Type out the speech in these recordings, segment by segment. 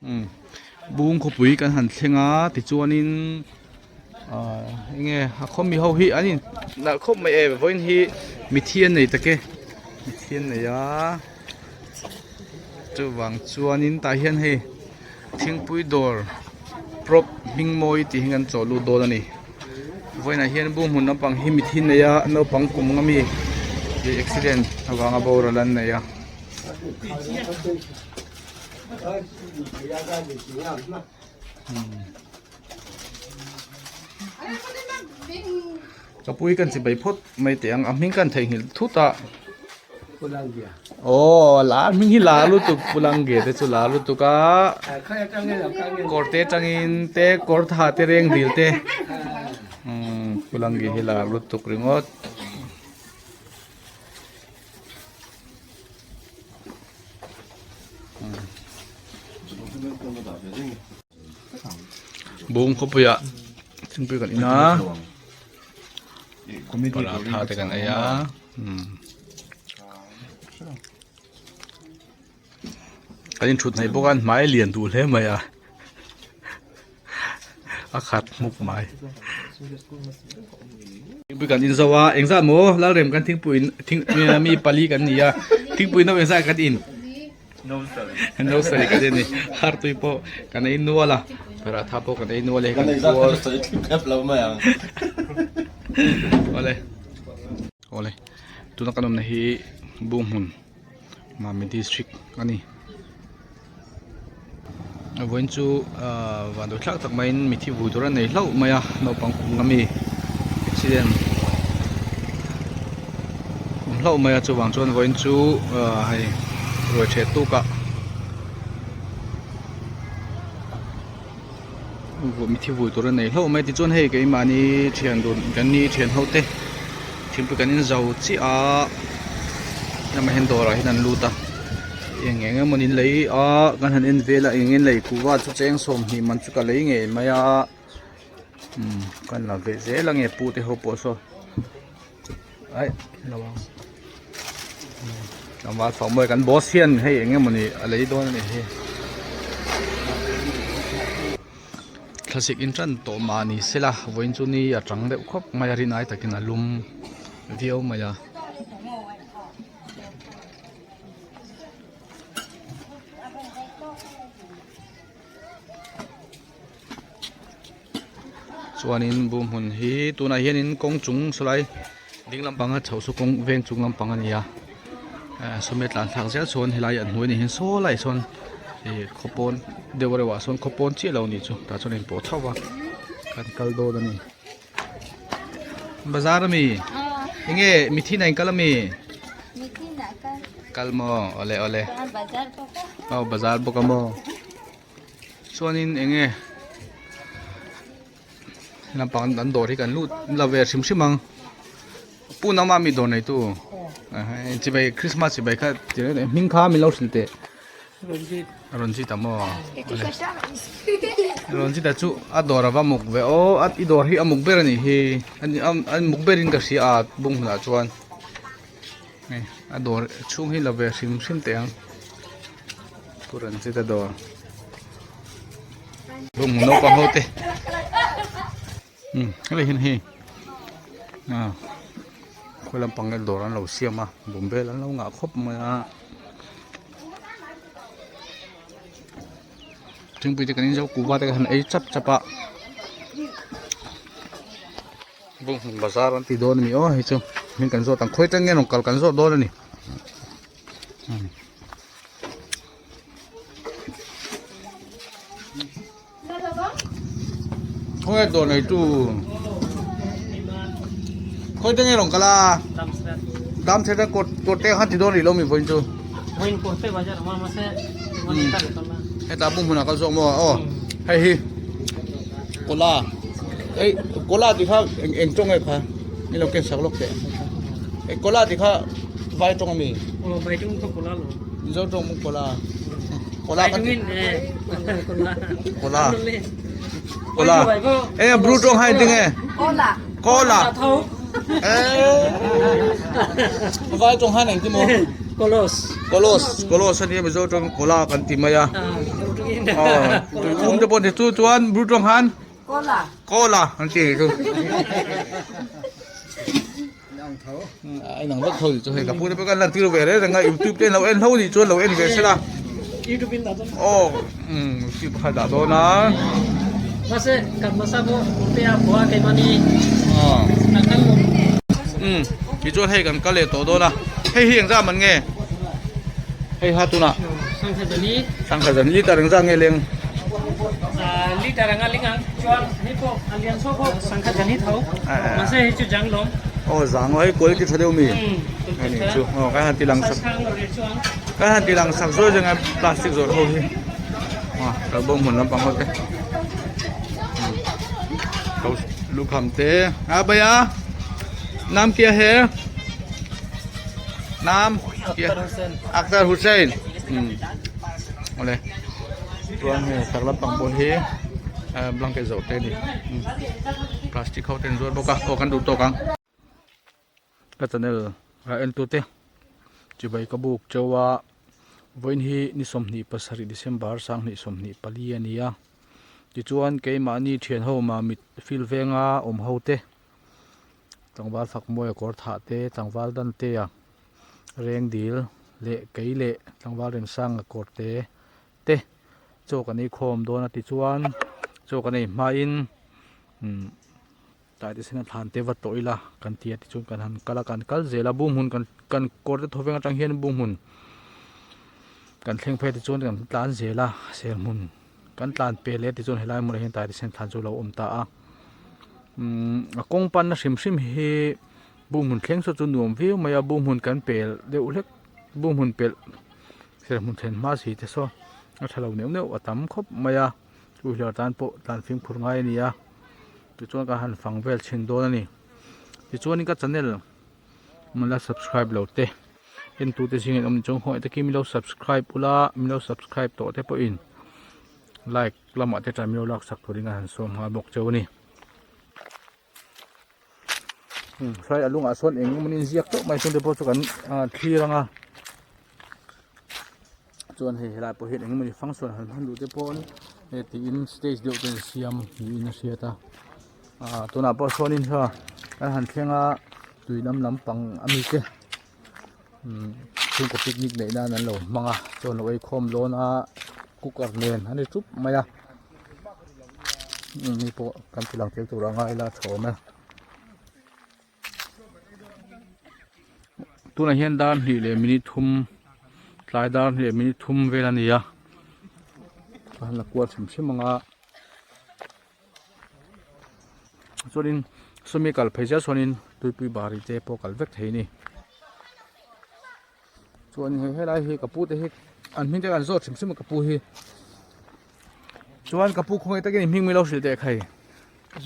Umm bung khawpui kan han thleng a tichuanin ahh enge a khaw mi ho hi an in nalh khawp mai e vawiin hi mithi an nei tak e mithi an nei a chuvang chuanin tah hian hei thingpui dawr prop hming mawi tih hi kan chaw lut dawn a ni vawiinah hian bung hmun lampang hi mithi an nei a naupang kum nga mi ih accident avanga boral an nei a. Ka pui kan chibai phawt mai teh ang a hming kan theihnghilh thut a aw la hming hi la lutuk pulangge te chu la lutuk a kawr te atangin te kawr tha te reng dil te umm pulangge hi la lutuk ringawt. Bung khawpuiah thingpui kan in a paratha te kan ei a kan inthut hnaih bawk a an hmai a lian duh hle mai a a khat hmuk mai thingpui kan in zo a engzat maw lalrem kan thingpui in thing mi pali kan ni a thingpui no engzat kan in no sarih kan in a ni hartui pawh kan ei nual a paratha pawh kan ei nual e kan puar awle awle tuna kan awmna hi Bunghmun Mami district a ni. Vawiin chu ahh vanduai thlak tak maiin mithi vui tur a nei hlauh mai a naupang kum nga mi accident awm hlauh mai a chuvang chuan vawiin chu ahh hei ruai ṭheh tuk ah mithi vui tur a nei hlauh mai tichuan hei keimahni ṭhian dun kan ni ṭhian ho te thingpui kan inzo chiah a lamah hian dawrah hian an lut a. Eng eng emaw in lei a kan han en vel a eng eng lei kuhva chu cheng sawmhnih man chu ka lei ngei mai a umm kan la ve zel ange pu te ho pawh saw aih lo ang tlangval fak mawi kan boss hian hei eng emawni a lei dawn a nih hi thlasik in tan tawh mah ni sela vawiin chu ni a tang deuh khawp mai a rinai takin a lum viau mai a. Chuanin bu hmun hi tunah hianin kawng chung sawlai ding lampanga chhoh chu kawng veng chung lampang a ni a eh sawmhne tlan thlak zel chuan helai an hnuai ni hian saw laiah sawn ih khaw pawn deuh reuh ah sawn khaw pawn chiah lo a nih chu tah chuan a inpawh thauh va kan kal dawn a ni. Bazar ami enge mithi na in kal ami kal maw awle awle aw bazar bawk a maw chuanin enge lampang an dawr hi kan lut la ve hrim hrim ang pu nangmah mi dawr nei tu chibai christmas chibai kha hming kha min lo hrilh teh. Ranjit a maw Ranjit a chu a dawr ava muk ve aw i dawr hi a muk ber anih hi a muk berin ka hria a bung hunah chuan hei a dawr chhung hi la ve hrim hrim teh ang Pu Ranjit a dawr bung hmun naupang ho te umm helai hian hei ah khawi lampang nge dawr an lo siam a bawmbel an lo ngah khawp mai a. Thingpui te kan in zo kuhva te kan han ei chap chap a bunghmun bazar an ti dawn a ni aw hei chu hming kan zawt ang khawi atang nge rawn kal kan zawt dawn a ni khawi dawr nei tu khawi te nge rawn kal a dam thei ta kawt kawt te khan ti dawn rih lo mi vawiin chu heta bung hmunah kal zawk maw aw hei hi kola ei kola tih kha eng eng tawng nge kha ni lo ken sak lawk teh ei kola tih kha vai tawng ami mizo tawng maw kola kola kan ti kola kola e bru tawng hai tinge kola vai tawng han engti maw kolos kolos kolos ania mizo tawng kola kan ti mai a. Tui um te pawh ni chu chuan bru tawng khan Kola. Kola an ti chu. Ai nang vek tho ni chu hei ka pu te pawh kan lan tir ve reng reng a youtube te lo en ho ni chuan lo en ve sela. YouTube in dah dawn. Aw um youtube kha dah dawn a. Mahse kan hmasa pawh te a pawh a keimahni kan kal lo. Um tichuan hei kan kal leh tawh dawn a hei hi engzah man nge hei ha tunah Sangha zali. Sangha zali liter engzah nge leng. Liter anga ling ang chuan hei pawh a lian saw pawh sangha zali tho mahse hei chu jang lawm. Aw zang lo hei quality tha deuh mi. Ani chu aw kan han ti lang sak kan han ti lang sak zawi zawi ang plastic zawrh ho hi aw kalbo hmun lampang ho te lukham te a bhaiya naam kya hai naam Akhtar Hussain awle chuan hei chak lampang pawh hi blanket zawrh te a ni plastic ho te an zuar bawk a aw kan duh tawk ang. Ka channel a en tute chibai ka buk cheu a vawiin hi ni 27 December 2024 a ni a tichuan keimahni thian ho mamit field venga awm ho te tlangval fak mawi a kawr thah te tlangval dan te a reng dil leh kei leh tlangval remsang a kawr te te chaw kan ei khawm dawn a tichuan chaw kan ei hmain umm tlai te sen a thlan te va tawh ila kan ti a tichuan kan han kal a kan kal zel a bung hmun kan kan kawr te thawveng atang hian bung hmun kan thleng phei tichuan kan tlan zel a ser hmun kan tlan pel leh tichuan helai hmunah hian tlai te sen thlan chu a lo awm ta a umm a kawng panna hrim hrim hi bung hmun thleng saw chu nuam viau mai a bung hmun kan pel deuh hlek bung hmun pelh ser hmun thlen hma si te saw a tha lo neuh neuh a tam khawp mai a chu hliar tan pawh tlan fimkhur ngai a ni a. Tichuan ka han fang vel chhin dawn a ni. Tichuanin ka channel mala subscribe lo te en tu te zingin awm ni chuan khawngaih takin min lo subscribe ula min lo subscribe tawh te pawhin like lamah te tan min lo lak sak turin ka han sawm nghal bawk cheu a ni. Hlai a lungah sawn eng emaw in ziak tawh mai chung te pawh chu kan thlir ang a. Chuan hei helai pawh hian eng emawni function han hman duh te pawh hei tiin stage deuh te an siam niin a hriat a ah tunah pawh sawnin kha an han thleng a tui lam lampang ami te umm chhungkaw picnic neih nan an lo hmang a chuan lo ei khawm dawn a cooker nen a ni thup mai a hei pawh kan ti lang tel tur a ngai ila a tha awm e. Tunah hian dar hnih leh minute thum tlai dar hnih leh minute thum vel a ni a ka han la kual chhem chhem ang a chuanin sawmi kal phei chiah chuanin tuipui bari te pawh kal vek thei a ni chuan hei helai hi ka pu te hi an hming te an zawt hrim hrim a ka pu hi chuan ka pu khawngaih takin i hming min lo hrilh teh khai.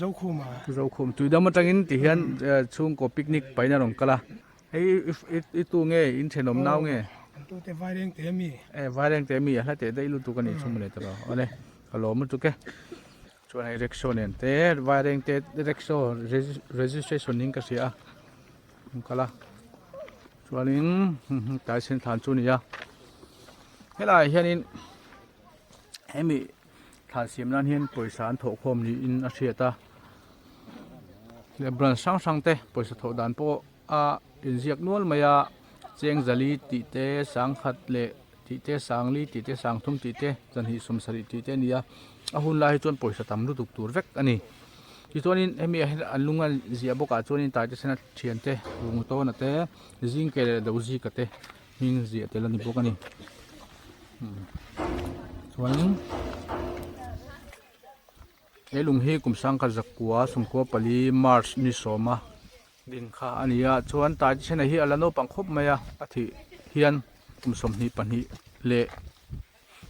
Zokhum a. Zokhum tuidam atangin ti hian chhungkaw picnic pahin a rawn kal a. Hei i tu nge in thenawm nau nge? An tu te Vaireng te ami. E Vaireng te ami a hla teh daih lutuk a nih chu mawle tawh awle ka lawm lutuk e. Chuan hei rickshaw nen te Vaireng te rickshaw registration in ka hria a. An kal a. Chuanin tlai sen thlan chu a ni a. Helaiah hianin hemi Thlan siam nan hian pawisa an thawh khawm niin a hriat a leh branch hrang hrang te pawisa thawh dan pawh a inziak nual mai a cheng zali tih te sangkhat leh tih te sangli tih te sangthum tih te zanhnih sawmsarih tih te a ni a a hun lai hi chuan pawisa tam lutuk tur vek a ni tichuanin hemi ah hian an lung a ziah bawk ah chuanin taite sena thian te rungtawna te zingke leh dozika te. Hming ziah tel a ni bawk a ni chuanin he lung hi kum sangkhat zakua sawmkhua pali march ni sawma din kha a ni a chuan tai chhena hi a la naupang khawp mai a a thih hian kum 22 leh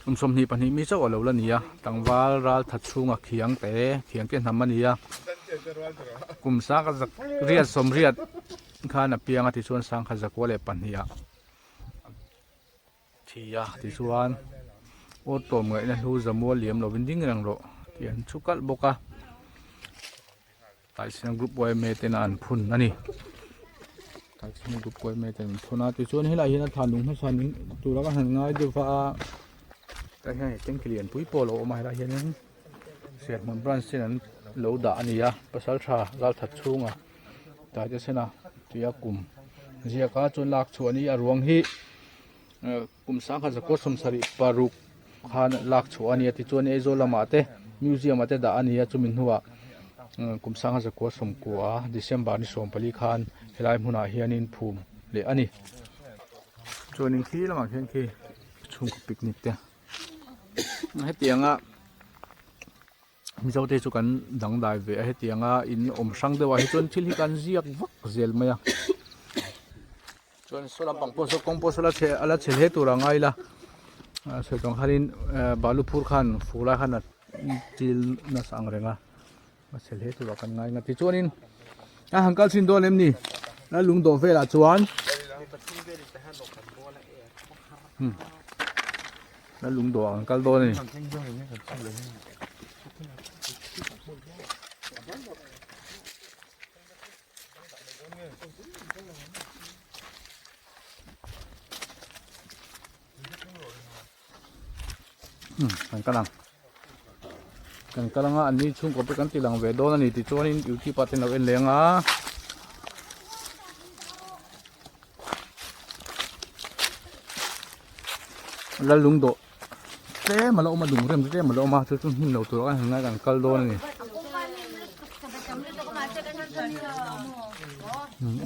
kum 22 mi chauh a lo la ni a tlangval ral that chhunga khiang te khiang te hnam a ni a kum sangkhat zak riat sawmriat khan a piang a tichuan sangkhat zakua leh pahnih ah thi a tichuan aw tawm ngaihna hlu zamual liam lovin ding reng rawh tih an thu kalh bawk a Taisina group yma tena an phun a ni Taisina group yma ten an phun a tichuan helaiah hian a thlan lung hmasa tura ka han ngai deuh va a. Tah hian hei tanki lian pui pawh a lo awm a helai hianin Serhmun branch ten an lo dah a ni a pasal tha zal that chhunga taite sena tia kum ziak a chuan lak chhuah a ni a ruang hi kum sangkhat zakua 76 khan lak chhuah a ni a tichuan Aizawl lamah te museum ah te dah a ni a chumi hnuah kum 1990 December ni 14 khan helai hmunah hianin phum leh a ni chuanin khi lamah khian khi chhungkaw picnic te hetianga Mizo te chu kan dangdai ve a hetianga in awm hrang deuh ah hi chuan thil hi kan ziak vak zel mai a chuan saw lampang pawh saw kawng pawh saw la chhe a la chhe hle tur a ngai ila a sawi tawng khanin balu phur khan fur lai khan a chil nasa ang reng a a chhe hle tur ah kan ngai nga tichuanin a han kal chhin dawn em ni a lung dawh velah chuan a lung dawh ah kan kal dawn a ni. Kan kal ang kan kal anga an ni chhungkaw pawh kan ti lang ve dawn a ni tichuanin youtube ah te an lo en leng a lal lung dawh tlem a la awm a lung rem tlem a la awm a chu chu hnim lo tur ah khan han kan kal dawn a ni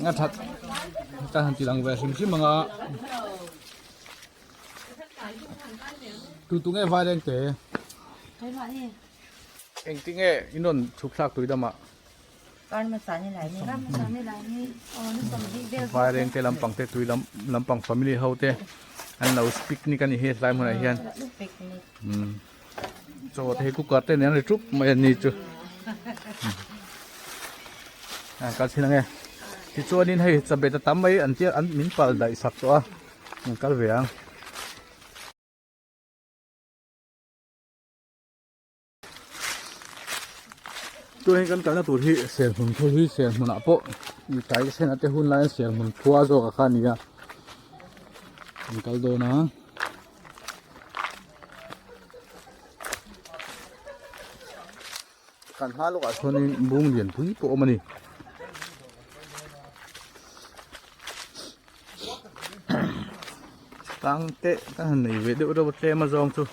a that kan han ti lang ve hrim hrim ang a. Tu tu nge vai reng te? Engti nge in rawn chhuk thlak tui damah? Vai reng te lampang te tui lam lampang family ho te an lo picnic a ni hi tlai hmunah hian chaw te hi cooker te nen an ri thup mai a ni chu an kal chhin ange tichuanin hei chabet a tam mai an tia an min pal daih sak tawh a. An kal ve ang. Tun hi kan kalna tur hi serhmun khu hi serhmunah pawh tlai te sena te hun laiin serhmun khua zawk a kha a ni a an kal dawn a. Kan hma lawkah chuanin bung lianpui pawh a awm a ni. Tang te ka han nei ve deuh reuh a tlem a zawng chu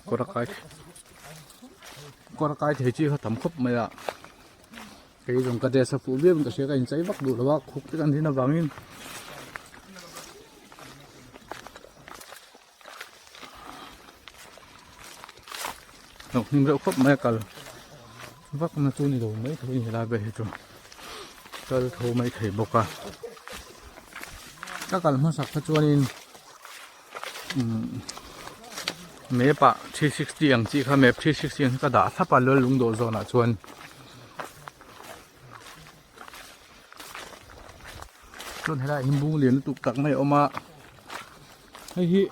kawr a kai kawr a kai thei chi kha tam khawp mai a kei zawng ka dress a fuh viau in ka hria ka inchei vak duh lo a khuk te kan din avangin. Hlauh hnim reuh khawp mai a kal vak na chu ni lo mai thei a ni helai vel hi chu kal tho mai thei bawk a ka kal hmasak kha chuanin umm map ah 360 ang chi kha map 360 ang hi ka dah thlap a lal lung dawh zawnah chuan. Chuan helaiah hian bung lian lutuk tak mai a awm a hei hi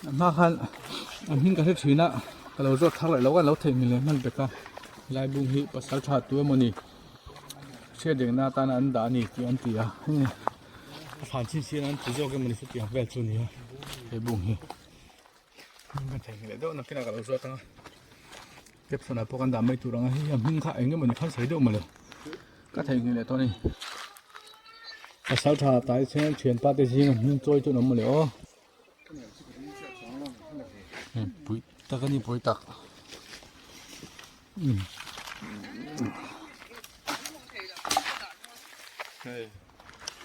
a hma khan a hming ka hre thin a ka lo zawt thar leh lo a an lo theihnghilh leh hman vek a helai bung hi pasal tha tu emawni hriat reng na atana an dah a ni tih an ti a hei a thlan chin chian an ti zawk emawni chutiang vel chu a ni a he bung hi. Ka theihnghilh leh deuh nakinah ka lo zawt ang a caption ah pawh kan dah mai tur ang a hei a hming kha eng emawni khan sawi deuh mawle ka theihnghilh leh tawh a ni pasal tha tlai chheng thianpa te zinga hming chawi chu an awm mawle aw pui tak a ni pui tak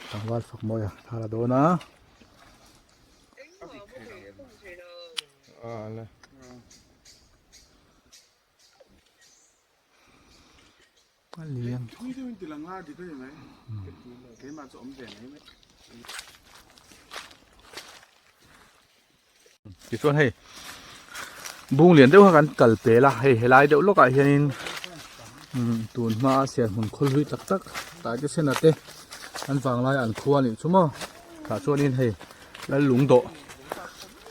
tlangval fak mawi a thla la dawn a. Tichuan hei bung lian deuh kha kan kal pel a hei helai deuh lawkah hianin tun hma a serhmun khawlhlui tak tak taite sena te an vanglai an khua a nih chu maw tah chuanin hei lal lung dawh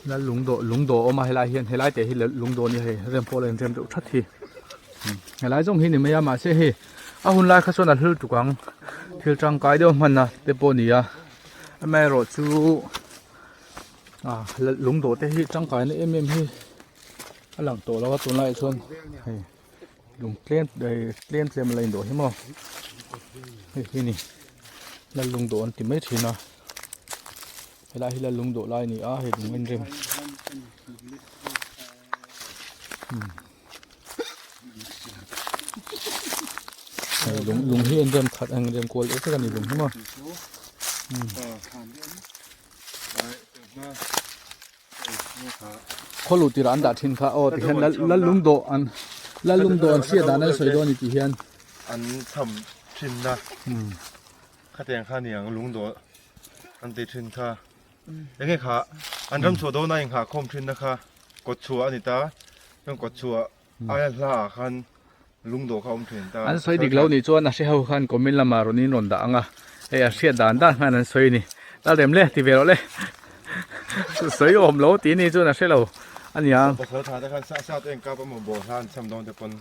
lal lung dawh lung dawh a awm a helai hian helai te hi lung dawh a ni a hei rem pawh a la inrem deuh that hi. Helai zawng hi ni mai a mahse hei a hun lai kha chuan a hlul tuk ang thil tangkai deuh hman a te pawh a ni a amaherawh chu ah lungdawh te hi tangkaina em em hi a lang tawh lo a tunlaiah chuan hei lung tlem tlem tlem a la indawh hi maw hei hi ni lal lungdawh an ti mai thin a helai hi lal lungdawh lai a ni a hei lung inrem. Lung lung hi an rem khat ang rem kual deuh vek a ni lung hi maw khaw luh tirah an dah thin kha aw ti hian lal lung dawh an lal lung dawh an hriat dan an sawi dawn a ni tih hian an cham thin na khatiang kha ni ang lung dawh an ti thin kha. Enge kha an ram chhuah dawn a inghah khawm thin na kha kawt chhuah a ni ta, chuan kawt chhuah aia hla ah khan lungdawh kha a awm thin ta. An sawi dik lo nih chuan a hre ho khan comment lamah rawn in rawn dah ang a, hei a hriat dan dan khan an sawi a ni. Lal rem le ti ve rawh le, sawi awm lo tih ni chuan a hre lo a nia. Pasal tha te khan sa sa te engkap emaw bawh hla an cham dawn te pawn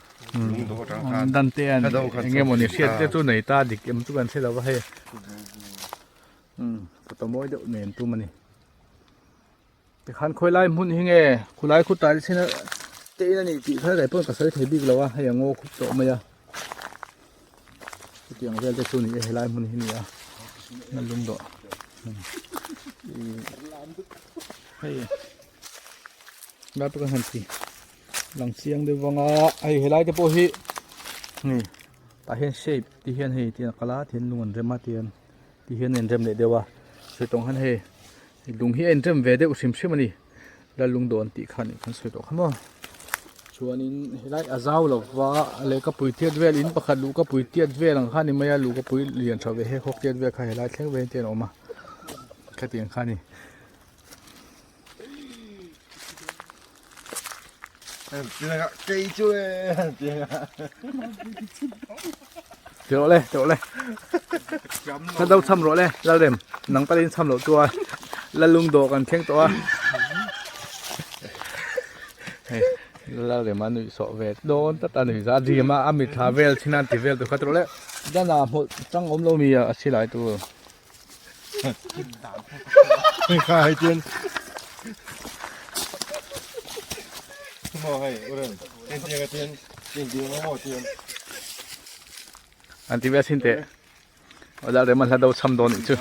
lungdawh atang khan Dan te an enge mawni hriat te chu nei ta dik em chu kan hre lo va hei. Photo mawi deuh nen tum a ni tikhan khawi lai hmun hi nge khulai khu tai chhin a te in a nih tih kha rei pawn ka sawi thei bik lo a hei a ngaw khup tawh mai a chutiang vel te chu ni e helai hmun hi ni a na lum dawh hei lai pawh kan han ti lang chiang deuh vang a hei helai te pawh hi hei tah hian shape ti hian hei tiang a kal a tihian lung an rem a tihian Ti hian a inrem leh deuh a, sawi tawng hian hei lung hi a inrem ve deuh hrim hrim a ni, lal lung dawn tih kha nih khan sawi tawh kha maw. Chuanin helai a zau lo va lehkapui tiat vel in pakhat luhkapui tiat vel ang kha a ni mai a, luhkapui lian tha ve hek hawk tiat vel kha helai thleng ve te an awm a, khatiang kha a ni. Ti rawh le, ti rawh le. Ka do cham rawh le, Lalrem. Nang talin cham loh chuan Lalung dawh kan thleng tawh a. Hei, Lalrem a nuih sawh ve dawn tlat a nuih za rim a, a mitthla vel chin a ti vel tur kha ti rawh le. Dana hmawlh chang awm lo mi a silai tur. Kha hei tian. Mo hei uren. Tian tiang a tian. Tian tiang a mo tian. An ti ve sin te. Ola rem an hla do cham dawn nih chu.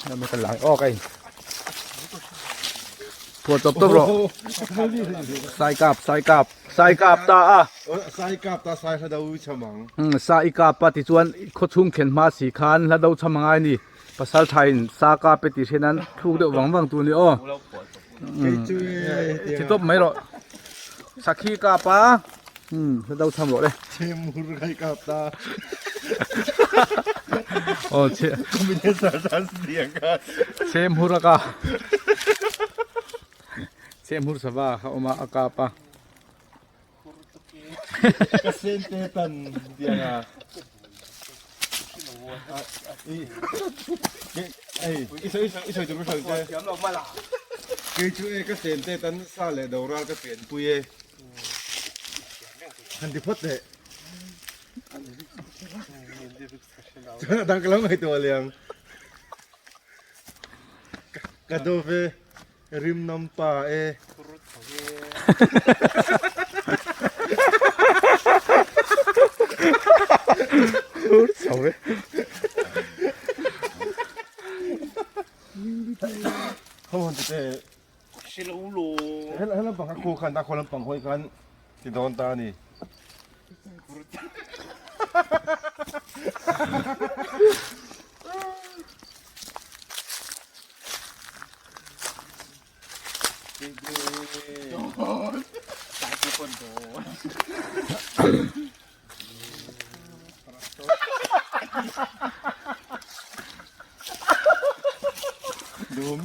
Lam ka lang ok ai. Phuah chawp tawp rawh. Sai kap sai kap sai kap ta a. Sai kap ta sai hla do cham ang. Sa i kap a tichuan khawchhung thlen hma si khan hla do cham angai ni. Pasal tha in sa kap e tih hriat nan thluk deuh vang vang tur ni aw. Ti tawp mai rawh. Sakhi kap a hla do cham rawh le. Chemur kai kap ta. Aw che. Chemur a ka. Chemur sava kha awm a a kap a. Ka sen te tan tiang a. Ei, i sawi i sawi tur ka sawi che. Kei chu e ka sen te tan sa leh do ral ka pian pui e. Han ti phawt teh. Chuan a dang ka lo ngaihtuah liang. Ka dove. Rim nam pa e. Hur chho e. Ho han te. Hela hela bang khu khan ta kholam pang hoi khan ti dawn ta ni.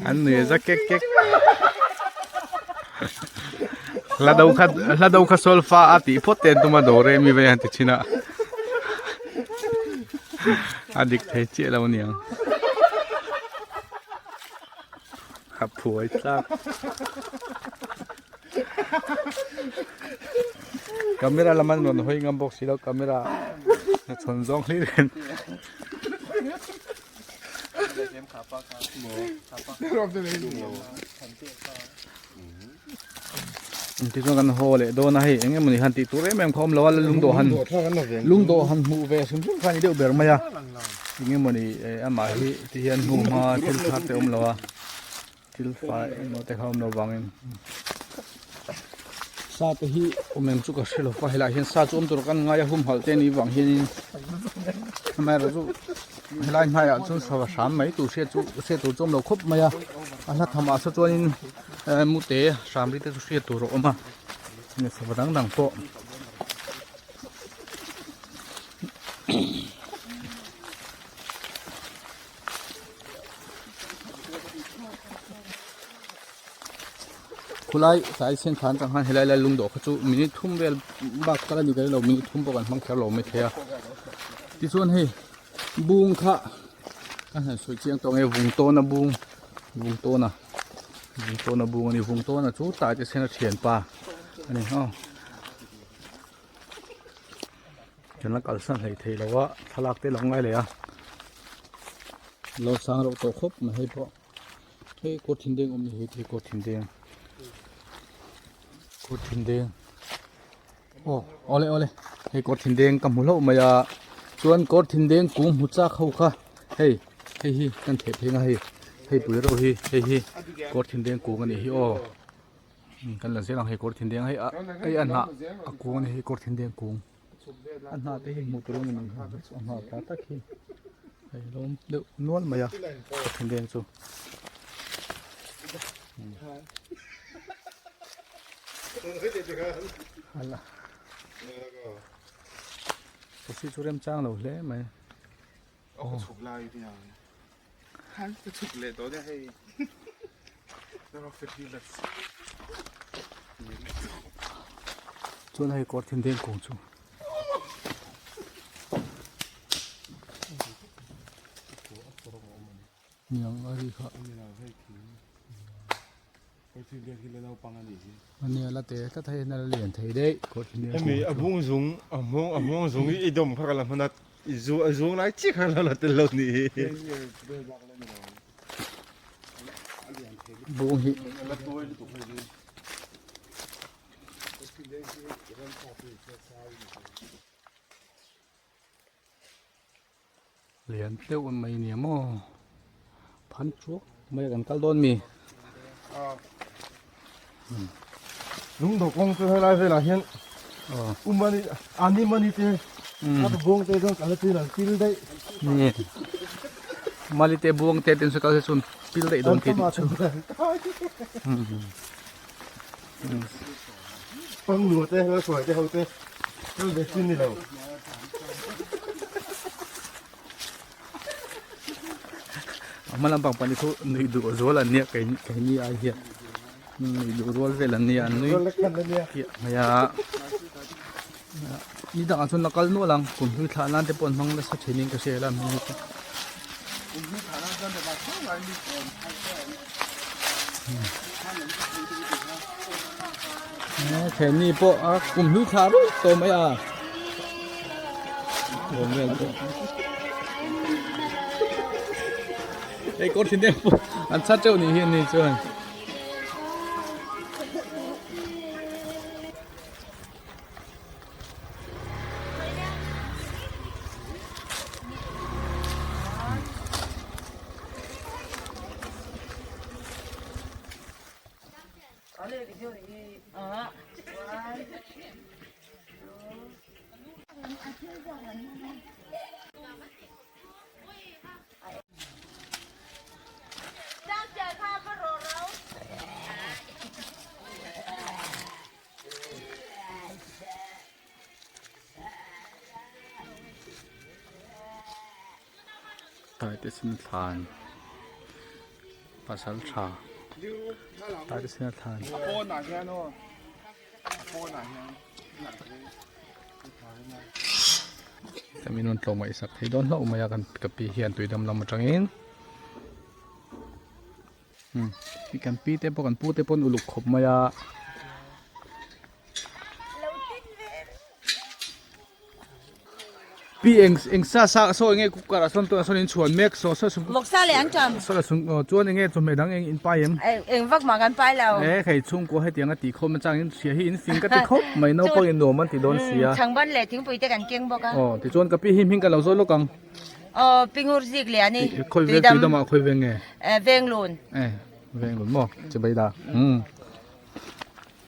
An nui za kek kek. Hla do kha hla do kha solfa a tih phawt ten tuma do re mi ve han ti thin a. A dik thei chiah lo aniang. A phuai tlak. Camera lam an rawn hawi ngam bawk si lo camera chhawn zawng hlir hian. Tichuan kan haw leh dawn a hei eng emawni han tih tur em em kha awm lo a lungdawh han lungdawh han hmuh ve hrim hrim kha a ni deuh ber mai a eng emawni amah hi ti hian hnu hma thil thar te awm lo a thil fai emaw te kha awm lo vangin sa te hi awm em chu ka hre lo va helaiah hian sa chu awm tur kan ngai a humhalh te anih vang hianin amaherawhchu helai hnaiah chuan sava hram mai tur hriat chu hriat tur chu awm lo khawp mai a a hla thamah saw chuanin eh mute hram ri te chu hriat tur a awm a sava dang dang pawh. Khulai tlai sen thlan chang khan helai lai lungdawh kha chu minute thum vel bak kal a ni ka ring lo minute thum pawh kan hmang kher lo mai thei a tichuan hei bung kha ka han sawi chiang tawh nge vung tawna bung vung tawna vung tawna bung a ni vung tawna chu tlai te sen a thianpa a ni aw. Kan la kalsan hlei thei lo a thlalak te lo ngai leh a lo sang reuh tawh khawp mai hei pawh hei kawr thin deng awm ni hei te kawr thin deng kawr thin deng aw awle awle hei kawr thin deng ka hmu hlauh mai a chuan kawr thin deng kung hmu chak ho kha hei hei hi kan theh pheng a hei hei pui reuh hi hei hi kawr thin deng kung a nih hi aw. Kan la zel ang hei kawr thin deng hei a hei a hnah a kung a ni hei kawr thin deng kung a hnah te hi hmuh tur awm ang a hnah ta tak hi hei lo awm deuh nual mai a kawr thin deng chu. Posi chu remchang lo hle mai. Chuan hei kawr thin deng kung chu. Niang a ri kha. Ania la te tlat hei hian a la lian thei daih kawr thin deng kung Hemi a bung zung a hmawng a hmawng zung hi i dawm kha ka la hman a i zu a zung lai chiah kha la la tel lo ni hi. Bung hi. Lian deuh mai nia maw phan chuak mai kan kal dawn mi. Lungdawh kawng chu helai velah hian umani animani te a buang te chuan kal chin an pil daih. Ni mali te buang te ten chu kal se chuan pil daih dawn tih chu. Pangnu te lalhruai te ho te kal ve chin ni lo. A hma lampang pahnih khu nui duh zual an nia kei keini ai hian nui duh rual vel an nia an nui piah mai a ni dangah chuan la kal nual ang kum hlui thlah nan te pawh an hmang nasa thin in ka hria helai hmun hi chu. Theni pawh a kum hlui thlah reuh tawh mai a hei kawr thin deuh pawh an chhat teuh ni hi an ni chuan. Taite sin thlan pasal tha taite sin thlan. Min rawn tlawm ngaihsak thei dawn hlauh mai a kan ka pi hian tuidam lam atangin. Kan pi te pawh kan pu te pawn uluk khawp mai a. Pi eng eng sa sa saw enge cooker ah sawn tunah sawn in chhuan mek saw saw sum Vawksa leh an ṭam. Saw la sum aw chuan enge chawhmeh dang eng in pai em? Eng eng vak mah kan pai lo. E hei chhungkua hetiang a tih khawm atang in hria hi in fing ka ti khawp mai naupang in nuam an ti dawn si a. Chhangban leh thingpui te kan keng bawk a. Aw tichuan ka pi hi hming ka lo zawt lawk ang. Aw Pingur zik leh ani. Khawi veng tuidam ah khawi veng nge? Venglun. E Venglun maw chibai da. Umm.